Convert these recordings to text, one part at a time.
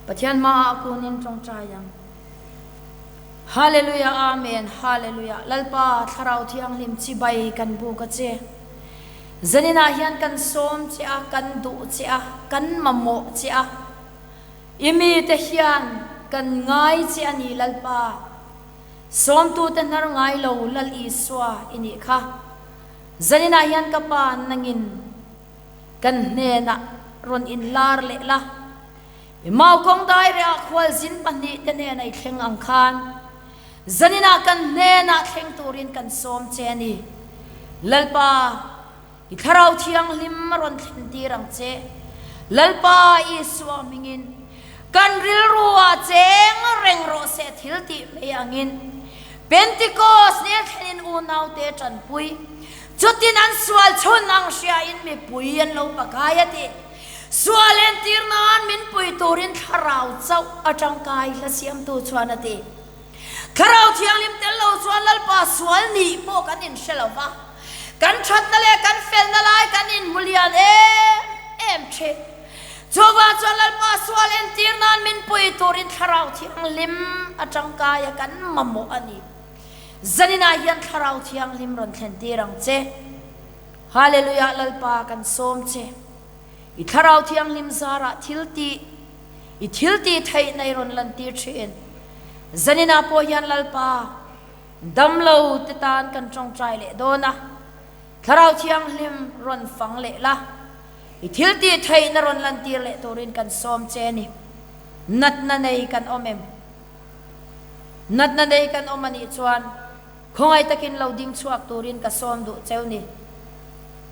Pathian hmaah kunin tawngtai ang. Hallelujah Amen Hallelujah Lalpa Thlarau Thianghlim chibai kan buk a che. Zaninah hian kan sawm che a, kan duh che a, kan mamawh che a. I mite hian kan ngai che a ni Lalpa. Sawmtute hnar ngai lo Lal Isua i nih kha. Zaninah hian ka pa nangin kan hnenah rawn inlar leh la. I mau kawng daireh ah khualzin pahnihte hnena i thleng ang khan zaninah kan hnenah thleng turin kan sawm che a ni. Lalpa, i Thlarau Thianghlim a rawn thlen tir ang che. Lalpa Isua hmingin kan rilru ah cheng reng rawh se thil tih mai angin Pentikos ni a thlenin unaute tanpui chutin an sual chhun ang hriain mipui an lo pakai a ti. Sual entir nan min pui turin thlarau chauh a tangkai hla siamtu chuan a ti. Thlarau thianghlim tel lo chuan Lalpa sual nih pawh kan inhre lo va, kan thatna leh kan felna lai kan inhmu lian em em thin. Chuvang chuan Lalpa sual entir nan min pui turin thlarau thianghlim a tangkai a kan mamawh a ni. Zaninah hian thlarau thianghlim rawn thlen tir ang che. Hallelujah Lalpa kan sawm che. I Thlarau Thianghlim zarah thil tih, i thil tih theihna i rawn lantir thin. Zaninah pawh hian Lalpa, damlo te tan kan tawngtai leh dawn a, Thlarau Thianghlim rawn fang leh la, i thil tih theihna rawn lantir leh turin kan sawm che a ni. Natna nei kan awm em? Natna nei kan awm a nih chuan Khawngaih takin lo ding chhuak turin ka sawm duh cheu ni.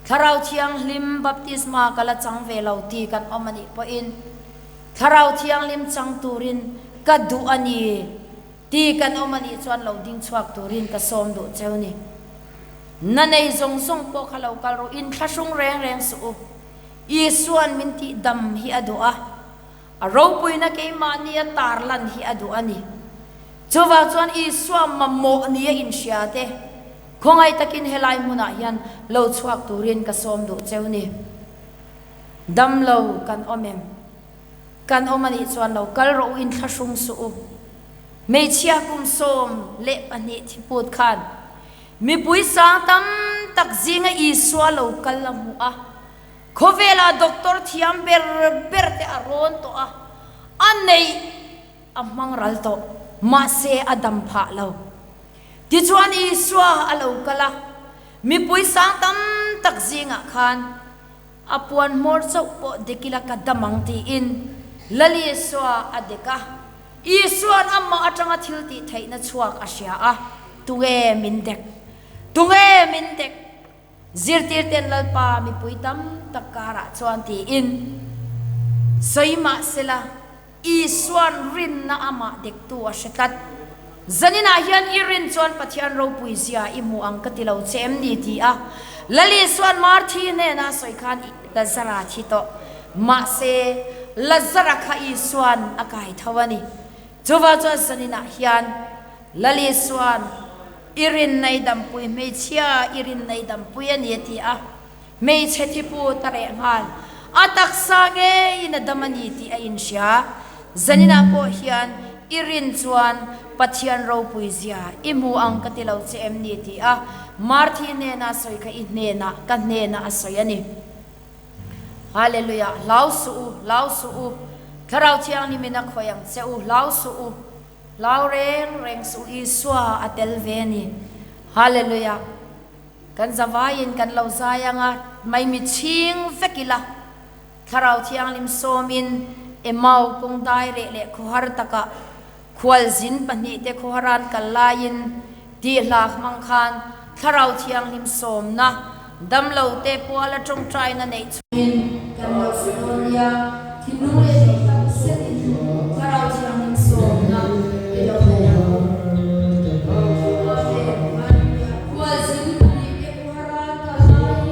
Thlarau Thianghlim baptisma ka la chang ve lo ti kan awm a nih pawhin Thlarau Thianghlim chang turin ka duh a ni ti kan awm a nih chuan lo ding chhuak turin ka sawm duh cheu ni. Na nei zawng zawng pawh kha lo kal ru, inthlahrung reng reng suh u. Isuan min tih dam hi a duh a. A ropuina keimahni a tarlan hi a duh a ni. Chuvang chuan Isua mamawh nia inhria te, khawngaih takin helai hmunah hian lo chhuak turin ka sawm duh cheu ni. Damlo kan awm em? Kan awm anih chuan lo kal rawh u, inthlahrung suh u. Hmeichhia kum 12 thiput khan mipui sang tam tak zinga Isua lo kal a hmu a. Khawvela doctor thiam ber ber te a rawn tawh a, a neih a hmang ral tawh, mahse a dam phah lo. Tichuan Isua a lo kal a, mipui sang tam tak zingah khan a puan hmawr chauh pawh dek ila ka dam ang tiin Lal Isua a dek a. Isua'n amah atanga thil tih theihna chhuak a hria a, Tunge min dek? Tunge min dek? Zirtirten Lalpa mipui tam tak karah chuan tiin sawi mah sela, Isua'n rinna amah dektu a hre tlat. Zaninah hian i rin chuan Pathian ropui zia i hmu ang ka ti lo che em ni? ti a Lal Isua'n Marthi hnena a sawi khan Lazara thi tawh. Mahse, Lazara kha Isua'n a kai tho a ni. Chuvang chuan zaninah hian Lal Isua'n I rin nei dampui hmeichhia i rin nei dampui a ni a ti a, hmeichhe thipu ta reh nghal. A taksa ngeiin a dam a ni tih a inhria. Zaninah pawh hian i rin chuan Pathian ropui zia i hmu ang ka ti lo che em ni ti a Marthi hnena sawi kha i hnenah ka hnenah a sawi a ni. Hallelujah! Hlau suh u, hlau suh u, Thlarau Thianghlimin a khawih ang che u, hlau suh u. Hlau reng reng suh Isua a tel ve a ni. Hallelujah. Kan zavaiin kan lo zai anga maimi chhing vek ila Thlarau Thianghlim sawmin Emau kawng dai reh leh khawhar takah khualzin pahnihte khawharan kal laiin tih hlak hmang khan Thlarau Thianghlim sawmna damlote puala tawngtaina neih chungin kan lo hre dawn nia, thinlung leh tih tak zetin Thlarau Thianghlim sawmna i lo nei ang. Amen. Hallelujah. Khualzin pahnihte khuaran kal laiin.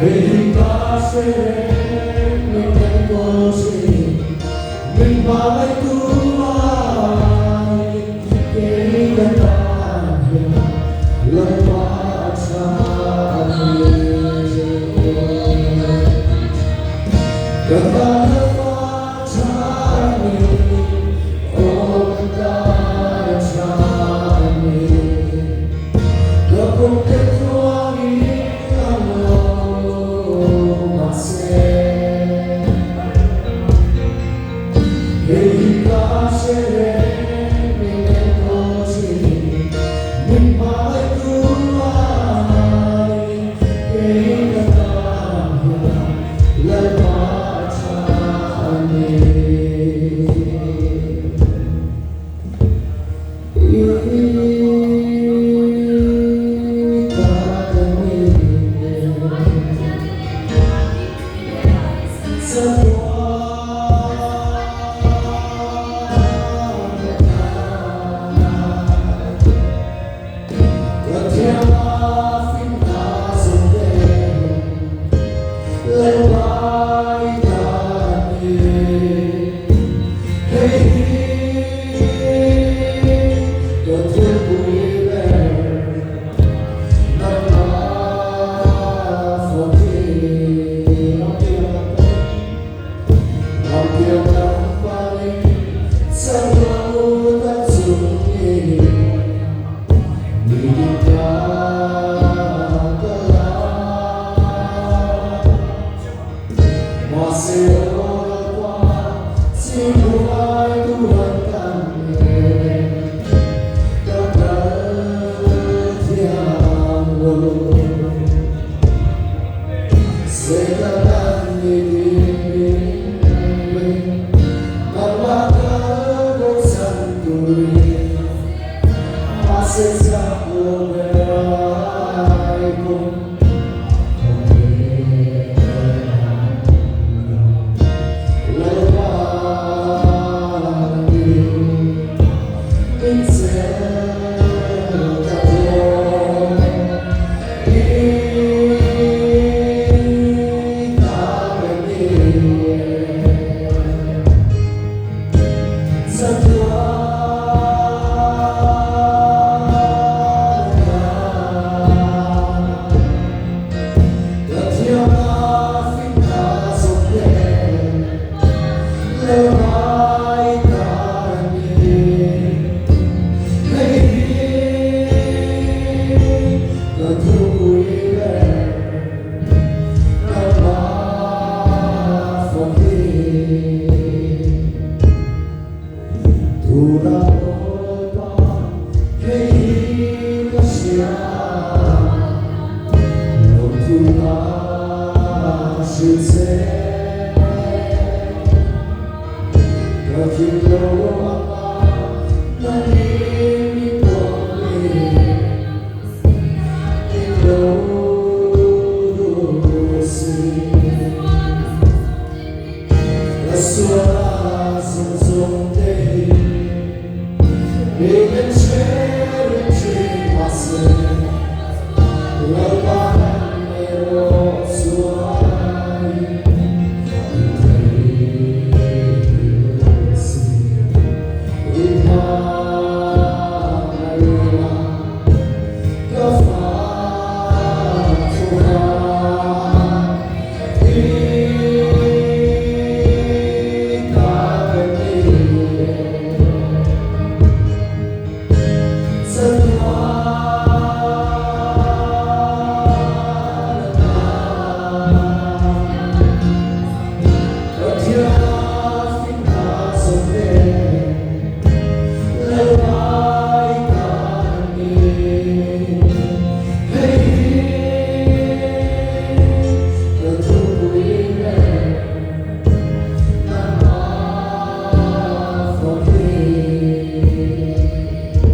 Hei hi ka hre reng min enkawl thin, min hmangaihtu ai kei ka tan hian Lalpa a tha a ni. Ka tan Lalpa a tha a ni, aw ka tan a tha a ni. Ka kumte tluangin ang lo mahse, Hei hi ka hre reng min enkawl thin, min hmangaihtu ai kei ka tan hian Lalpa a tha a ni. Hallelujah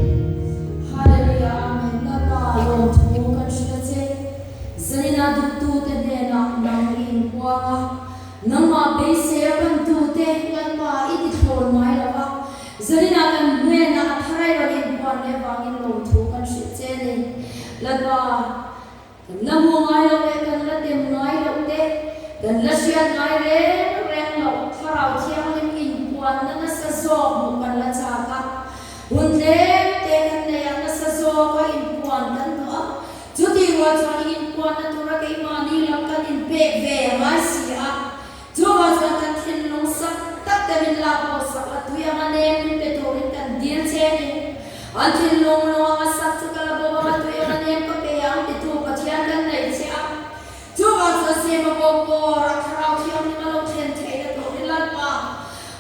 Amen Lalpa lawmthu kan hrilh a che. Zanina duktute hnenah nang i inpuang a, nangmah beisei a pantute Lalpa i ti thlawn ngai lo va, zanina kan hnenah a thar ai rawn inpuan leh vangin lawmthu kan hrilh che a ni. Lalpa. Kan la hmuh ngai loh leh kan la tem ngai loh te, kan la hriat ngai reng reng loh Thlarau Thianghlim inpuanna nasa zawk hmuh kan la chak a. Hun tlem te kan nei a, nasa zawka inpuan kan duh a. Chutih rual chuan i inpuanna tura keimahni lam kan inpek ve a ngai si a. Chuvang chuan kan thinlung sak tak te min lak bo sak a, tui anga nem min pe turin kan dil che a ni. An thinlung lung anga sak chu ka la bo anga tui anga nem ka pe ang titu Pathian kan nei che a. Chuvang chuan Sema bo pawr a Thlarau Thianghlim a lo thlen theihna turin Lalpa,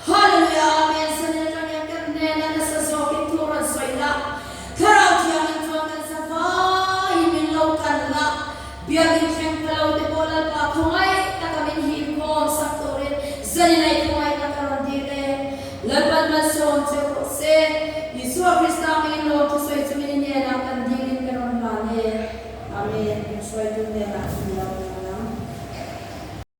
Hallelujah, Amen, Sanin atang hian kan hnena nasa zawkin thu rawn sawi la, Thlarau Thianghlim chuan kan sa vaiin min lo kan la, Biakin thleng pha lo te pawh Lalpa khawngaih taka min him khawm sak turin zaninai khawngaihna ka rawn dil e. Lalpan malsawm che rawh se. Isua Krista hmingin lawm thusawi chu min i hnenah kan dilin ka rawn hlan e. Amen. Kan hruaitu.